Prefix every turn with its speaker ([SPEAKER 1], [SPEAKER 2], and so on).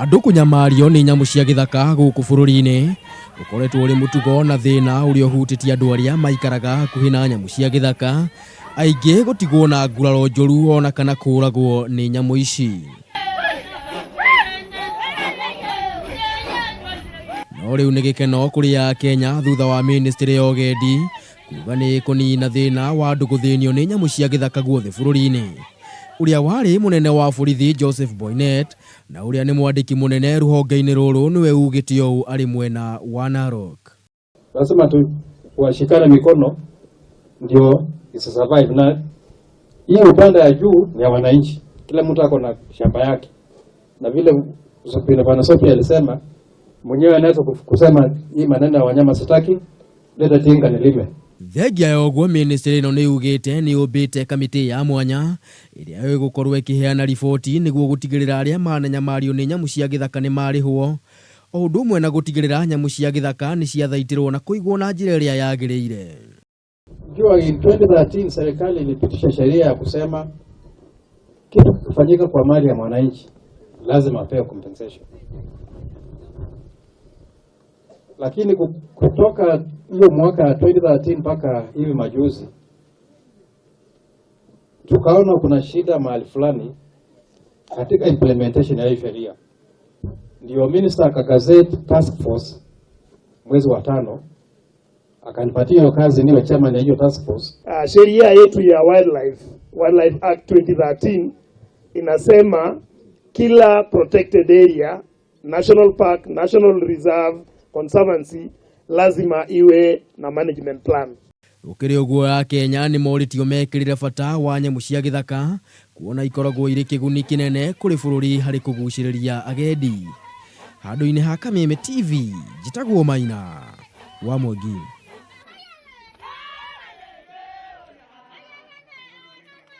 [SPEAKER 1] Andũ kũnyamario nĩ nyamũ cia gĩthaka gũkũ bũrũri-inĩ ũkoretwo ũrĩ mũtugo na thĩna ũrĩa ũhutĩtie andũ arĩa maikaraga hakuhĩ na nyamũ cia gĩthaka, aingĩ gũtigwo na nguraro njũru ona kana kũragwo nĩ nyamũ ici. No rĩu nĩ gĩkeno kũrĩ Akenya thutha wa mĩnĩstĩrĩ ya ũgendi kuga nĩ kũnina thĩna wa andũ gũthĩnio nĩ nyamũ cia gĩthaka guothe bũrũri-inĩ. Ũrĩa warĩ mũnene wa borithi Joseph Boinnet na ũrĩa nĩ mwandĩki mũnene rũhonge-inĩ rũrũ nĩwe ugĩte ũũ arĩ mwena wa Narok.
[SPEAKER 2] Lazima tu washikane mikono ndio isi-survive, na hii upande ya juu ni ya wananchi, kila mtu ako na shamba yake, na vile Bwana Sophie alisema mwenyewe anaweza kusema hii maneno ya wanyama sitaki, leta tinga nilime.
[SPEAKER 1] Thengia ya ũguo mĩnĩstĩrĩ ĩno nĩ yugĩte nĩ yũmbĩte kamĩtĩ ya mwanya ĩrĩa ĩgũkorwo ĩkĩheana riboti nĩguo gũtigĩrĩra arĩa mananyamario nĩ nyamũ cia gĩthaka nĩ marĩhwo o ũndũ ũmwe na gũtigĩrĩra nyamũ cia gĩthaka nĩ ciathaitĩrwo na kũigwo na njĩra ĩrĩa yagĩrĩire.
[SPEAKER 2] Jua in 2013 serikali ilipitisha sheria ya kusema kitu kikifanyika kwa mali ya mwananchi lazima apewe compensation, lakini kutoka hiyo mwaka ya 2013 mpaka hivi majuzi tukaona kuna shida mahali fulani katika implementation ya hii sheria, ndio minister akagazette task force mwezi wa 5 akanipatia hiyo kazi niwe chairman ya hiyo task force.
[SPEAKER 3] Sheria yetu ya Wildlife Act 2013 inasema kila protected area, national park, national reserve, conservancy lazima iwe na management plan.
[SPEAKER 1] Gũkĩrĩ ũguo Akenya nĩ morĩtio mekĩrĩre bata wa nyamũ cia gĩthaka kuona ikoragwo irĩ kĩguni kĩnene kũrĩ bũrũri harĩ kũgucĩrĩria agendi. Handũ-inĩ ha Kameme TV, njĩtagwo Maina wa Mwangi.